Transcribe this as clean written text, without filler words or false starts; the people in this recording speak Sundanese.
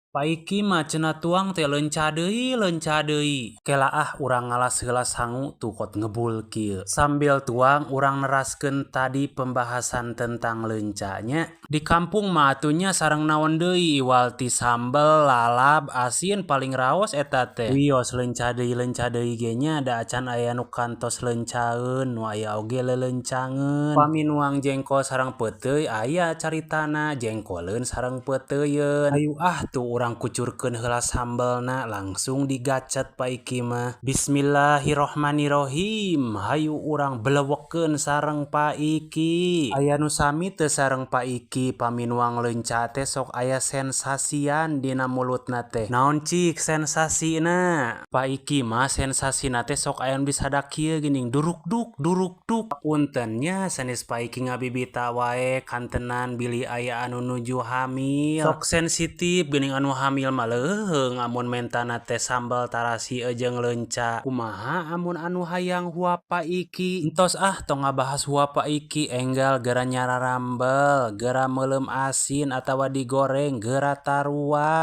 Pa Iki mah cenah tuang teh leunca deui, leunca deui. Kela ah, urang ngalas heula sangu tuh kot ngebul kieu. Sambil tuang urang neraskeun tadi pembahasan tentang leunca nya. Di kampung mah atuh nya sareng naon deui iwal ti sambel, lalab, asin paling raos eta teh. Wios leunca deui leunca deui ge nya da acan aya nu kantos leuncaeun, nu aya oge leleuncangeun. Pami nuang jengkol sareng peuteuy aya caritana jengkoleun sareng peuteuyeun. Hayu ah tuh urang kucurkeun heula sambelna, langsung digacet Pa Iki mah. Bismillahirrohmanirrohim, hayu urang belewekeun sareng Pa Iki. Aya nu sami teu sareng Pa Iki pami nuang leunca teh sok aya sensasian dina mulutna teh? Naon cik sensasina? Pa Iki mah sensasina teh sok aya nu disadak kieu geuning, durukduk durukduk. Punten nya sanes Pa Iki ngabibita wae, kantenan bilih aya anu nuju hamil. Sok sensitif geuning anu hamil mah, leuheung amun mentana teh sambal tarasi jeung leunca. Kumaha amun anu hayang huap Pa Iki? Entos ah, tong ngabahas huap Pa Iki, enggal geura nyararambel, geura meuleum asin atawa digoreng, geura tarua.